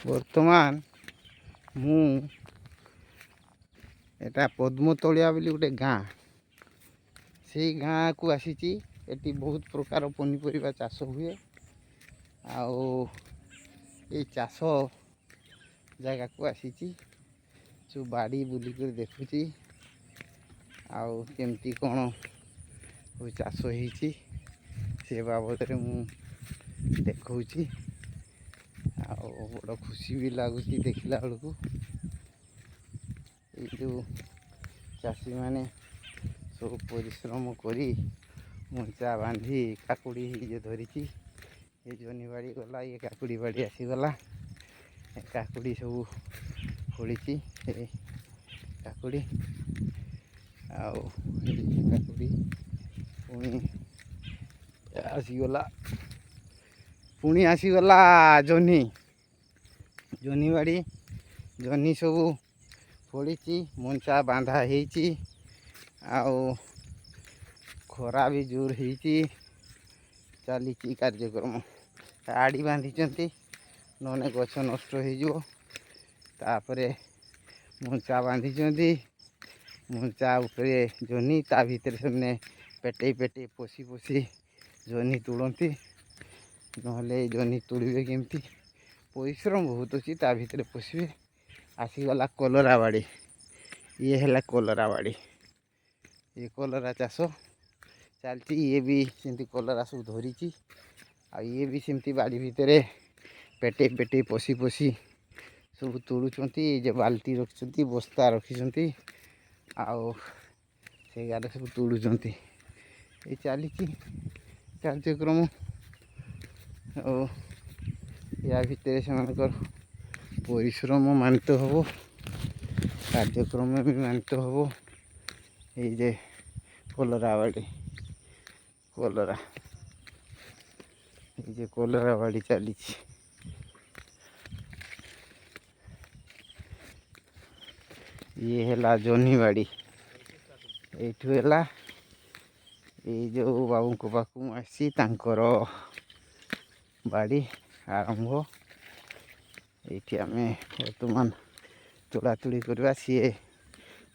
ବର୍ତ୍ତମାନ ମୁଁ ଏଟା ପଦ୍ମତଳିଆ ବୋଲି ଗୋଟେ ଗାଁ, ସେଇ ଗାଁକୁ ଆସିଛି। ଏଠି ବହୁତ ପ୍ରକାର ପନିପରିବା ଚାଷ ହୁଏ ଆଉ ଏଇ ଚାଷ ଜାଗାକୁ ଆସିଛି। ସବୁ ବାଡ଼ି ବୁଲିକରି ଦେଖୁଛି ଆଉ କେମିତି କ'ଣ ସବୁ ଚାଷ ହେଇଛି ସେ ବାବଦରେ ମୁଁ ଦେଖାଉଛି। ଆଉ ବଡ଼ ଖୁସି ବି ଲାଗୁଛି ଦେଖିଲା ବେଳକୁ। ଏଇ ଯେଉଁ ଚାଷୀମାନେ ସବୁ ପରିଶ୍ରମ କରି ମଞ୍ଚା ବାନ୍ଧି କାକୁଡ଼ି ଇଏ ଧରିଛି, ଏ ଜହ୍ନି ବାଡ଼ି ଗଲା, ଇଏ କାକୁଡ଼ି ବାଡ଼ି ଆସିଗଲା। ଏ କାକୁଡ଼ି ସବୁ ଫଳିଛି, ଏ କାକୁଡ଼ି ଆଉ କାକୁଡ଼ି ପୁଣି ଆସିଗଲା, ପୁଣି ଆସିଗଲା ଜହ୍ନି, ଜହ୍ନି ବାଡ଼ି ଜହ୍ନି ସବୁ ଫଳିଛି, ମଞ୍ଚା ବାନ୍ଧା ହେଇଛି ଆଉ ଖରା ବି ଜୋର ହେଇଛି। ଚାଲିଛି କାର୍ଯ୍ୟକ୍ରମ। ଆଡ଼ି ବାନ୍ଧିଛନ୍ତି, ନହେଲେ ଗଛ ନଷ୍ଟ ହେଇଯିବ। ତାପରେ ମଞ୍ଚା ବାନ୍ଧିଛନ୍ତି, ମଞ୍ଚା ଉପରେ ଜହ୍ନି, ତା ଭିତରେ ସେମାନେ ପେଟେଇ ପେଟେଇ ପଶି ପଶି ଜହ୍ନି ତୋଳନ୍ତି, ନହେଲେ ଜହ୍ନି ତୋଳିବେ କେମିତି? ପରିଶ୍ରମ ବହୁତ ଅଛି, ତା ଭିତରେ ପଶିବେ। ଆସିଗଲା କଲରା ବାଡ଼ି, ଇଏ ହେଲା କଲରା ବାଡ଼ି। ଇଏ କଲରା ଚାଷ ଚାଲିଛି। ଇଏ ବି ସେମିତି କଲରା ସବୁ ଧରିଛି ଆଉ ଇଏ ବି ସେମିତି ବାଡ଼ି ଭିତରେ ପେଟେଇ ପେଟେଇ ପଶି ପଶି ସବୁ ତୋଳୁଛନ୍ତି। ଏଇ ଯେ ବାଲ୍ଟି ରଖିଛନ୍ତି, ବସ୍ତା ରଖିଛନ୍ତି ଆଉ ସେଇ ଗାରେ ସବୁ ତୋଳୁଛନ୍ତି। ଏଇ ଚାଲିଛି କାର୍ଯ୍ୟକ୍ରମ ଆଉ ୟା ଭିତରେ ସେମାନଙ୍କର ପରିଶ୍ରମ ମାନିତ ହେବ, କାର୍ଯ୍ୟକ୍ରମ ବି ମାନିତ ହେବ। ଏଇ ଯେ କଲରା ବାଡ଼ି, କଲରା, ଏଇ ଯେ କଲରା ବାଡ଼ି ଚାଲିଛି। ଇଏ ହେଲା ଜହ୍ନି ବାଡ଼ି। ଏଇଠୁ ହେଲା ଏଇ ଯେଉଁ ବାବୁଙ୍କ ପାଖକୁ ମୁଁ ଆସିଛି, ତାଙ୍କର ବାଡ଼ି ଆରମ୍ଭ। ଏଇଠି ଆମେ ବର୍ତ୍ତମାନ ତୋଳା ତୁଳି କରିବା। ସିଏ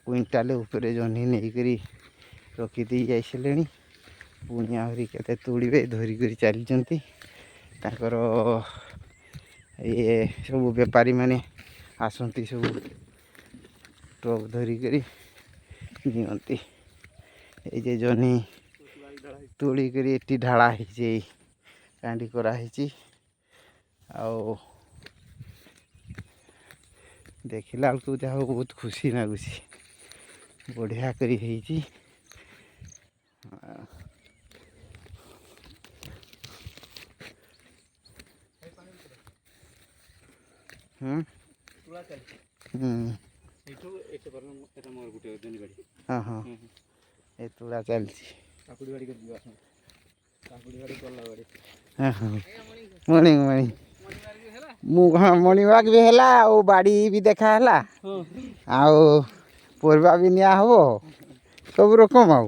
କୁଇଣ୍ଟାଲ ଉପରେ ଜହ୍ନି ନେଇକରି ରଖିଦେଇ ଯାଇସାରିଲେଣି। ପୁଣି ଆହୁରି କେତେ ତୋଳିବେ, ଧରିକରି ଚାଲିଛନ୍ତି। ତାଙ୍କର ଇଏ ସବୁ ବେପାରୀମାନେ ଆସନ୍ତି, ସବୁ ଟ୍ରକ୍ ଧରିକରି ନିଅନ୍ତି। ଏଇ ଯେ ଜହ୍ନି ତୋଳିକରି ଏଠି ଢାଳା ହେଇଛି, ଏଇ କାଣ୍ଡି କରାହେଇଛି। ଆଉ ଦେଖିଲା ବେଳକୁ ଯାହା ହଉ ବହୁତ ଖୁସି ଲାଗୁଛି, ବଢ଼ିଆ କରି ହେଇଛି। ହୁଁ ତୁଳା ଚାଲିଛି। ହୁଁ। ସେଇଠୁ ଏତେ ପର୍ଯ୍ୟନ୍ତ ଏଟା ମୋର ଗୋଟେ ଜହ୍ନି ବାଡ଼ି। ହଁ, ଏ ତୁଳା ଚାଲିଛି। କାକୁଡ଼ି ବାଡ଼ି କରି ଯିବା, କାକୁଡ଼ି ବାଡ଼ି, କଲରା ବାଡ଼ି। ହଁ, ମର୍ଣ୍ଣିଂ ମର୍ଣ୍ଣିଂ। ମୁଁ ହଁ, ମର୍ଣ୍ଣିଂ ୱାକ୍ ବି ହେଲା ଆଉ ବାଡ଼ି ବି ଦେଖା ହେଲା ଆଉ ପରିବା ବି ନିଆ ହବ, ସବୁ ରକମ ଆଉ।